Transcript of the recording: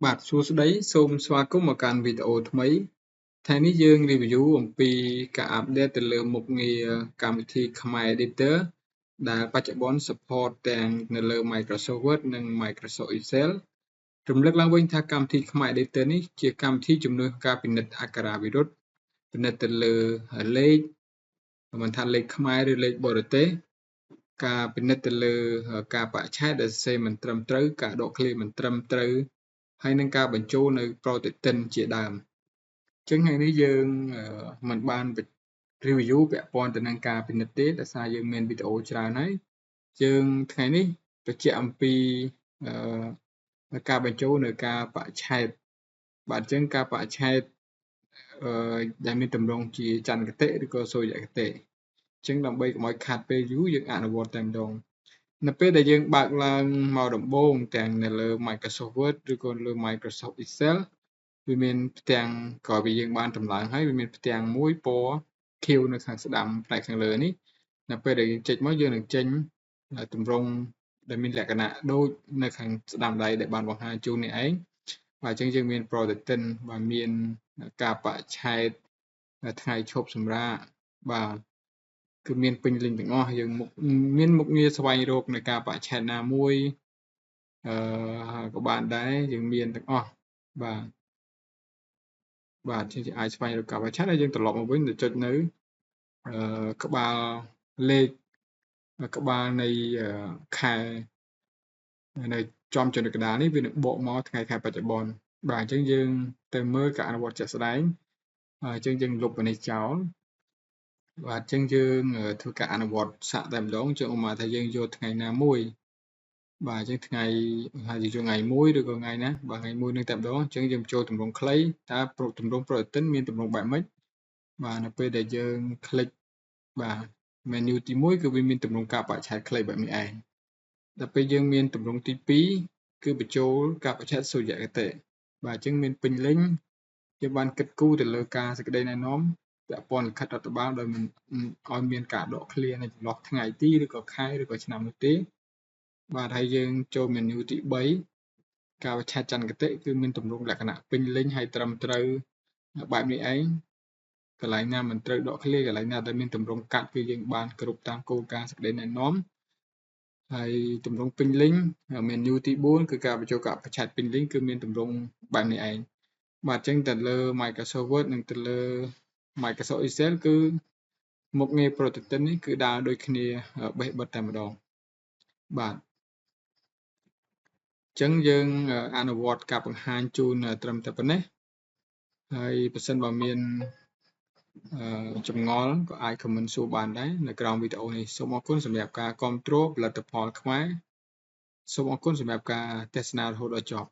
បាទសួស្តីសូមស្វាគមន៍មកកាន់វីដេអូថ្មីថ្ងៃនេះយើង review អំពីការ update ទៅលើមុខងារកម្មវិធីខ្មែរ Editor ដែលបច្ចុប្បន្ន support ទាំងនៅលើ Microsoft Word និង Microsoft Excel រំលឹកឡើងវិញថាកម្មវិធីខ្មែរ Editor នេះជាកម្មវិធីជំនួយការពិនិត្យអក្ខរាវិរុទ្ធពិនិត្យទៅលើលេខមិនថាលេខខ្មែរឬលេខបរទេសការពិនិត្យទៅលើការបរិច្ឆេទដែលសរសេរមិនត្រឹមត្រូវការដកឃ្លាមិនត្រឹមត្រូវហើយនឹងការបញ្ចូលនៅប្រតិទិនជាដើមអញ្ចឹងថ្ងៃនេះយើងមិនបាន review ពាក់ព័ន្ធទៅនឹងការពិនិត្យទេដោយសារយើងមានវីដេអូច្រើនហើយយើងថ្ងៃនេះបញ្ជាក់អំពីការបញ្ចូលនៅការបរិច្ឆេទបាទអញ្ចឹងការបរិច្ឆេទដែលមានទម្រង់ជាចន្ទគតិឬក៏សូរ្យគតិអញ្ចឹងដើម្បីកុំឲ្យខាតពេលយូរយើងអនុវត្តតែម្ដងនៅពេលដែលយើងបើកឡើងមកដំបូងទាំងនៅលើ Microsoft Word ឬក៏លើ Microsoft Excel វាមានផ្ទាំងក្រោយពីយើងបានតម្លើងហើយវាមានផ្ទាំងមួយពណ៌ខៀវនៅខាងស្ដាំផ្នែកខាងលើនេះនៅពេលដែលយើងចុចមកយើងនឹងចេញទម្រង់ដែលមានលក្ខណៈដូចនៅខាងស្ដាំដៃដែលបានបង្ហាញជូននេះឯងបាទអញ្ចឹងយើងមានប្រតិទិនបាទមានការបរិច្ឆេទថ្ងៃឈប់សម្រាកបាទគឺមានពេញលេញទាំងអស់យើងមុខមានមុខងារស្វែងរកនៅការបរិច្ឆេទណាមួយក៏បានដែរយើងមានទាំងអស់បាទបាទជាអាចស្វែងរកការបរិច្ឆេទហើយយើងត្រឡប់មកវិញទៅចុចនៅក្បាលលេខក្បាលនៃខែនៅចំចំណុចកណ្ដាលនេះវានឹងបកមកថ្ងៃខែបច្ចុប្បន្នបាទអញ្ចឹងយើងទៅមើលការអនុវត្តជាក់ស្ដែងអញ្ចឹងយើងលុបអានេះចោលបាទអញ្ចឹងយើងធ្វើការអនុវត្តសាកតែម្ដងចឹងឧបមាថាយើងយកថ្ងៃណាមួយបាទអញ្ចឹងថ្ងៃហើយយើងយកថ្ងៃ1ឬក៏ថ្ងៃណាបាទថ្ងៃ1នឹងតែម្ដងអញ្ចឹងយើងចូលទម្រង់ខ្លីតើទម្រង់ប្រតិទិនមានទម្រង់បែបម៉េចបាទនៅពេលដែលយើង click បាទ menu ទី1គឺវាមានទម្រង់ការបរិច្ឆេទខ្លីបែបនេះឯងដល់ពេលយើងមានទម្រង់ទី2គឺបញ្ចូលការបរិច្ឆេទសូរ្យគតិបាទអញ្ចឹងមានពេញលេញយើងបានគិតគូរទៅលើការសេចក្តីណែនាំពាក់ព័ន្ធលិខិតរដ្ឋបាលដោយមិនឲ្យមានការដកឃ្លានៅចន្លោះថ្ងៃទីឬក៏ខែឬក៏ឆ្នាំនោះទេបាទហើយយើងចូល menu ទី3ការបរិច្ឆេទចន្ទគតិគឺមានទម្រង់លក្ខណៈពេញលេញហើយត្រឹមត្រូវបែបនេះឯងកន្លែងណាមិនត្រូវដកឃ្លាកន្លែងណាដែលមានទម្រង់កាត់គឺយើងបានគ្រប់តាមគោលការណ៍សេចក្តីណែនាំហើយទម្រង់ពេញលេញ menu ទី4គឺការបញ្ចូលការបរិច្ឆេទពេញលេញគឺមានទម្រង់បែបនេះឯងបាទអញ្ចឹងទៅលើ Microsoft Word និងទៅលើ Microsoft Excel គឺមុខងារប្រតិទិននេះគឺដើរដូចគ្នាបេះបិទតែម្ដងបាទអញ្ចឹងយើងអនុវត្តការបង្ហាញជូនត្រឹមតែប៉ុណ្ណេះហើយប្រសិនបើមានចម្ងល់ក៏អាច comment សួរបានដែរនៅក្រោមវីដេអូនេះសូមអរគុណសម្រាប់ការគាំទ្រផលិតផលខ្មែរសូមអរគុណសម្រាប់ការទស្សនារហូតដល់ចប់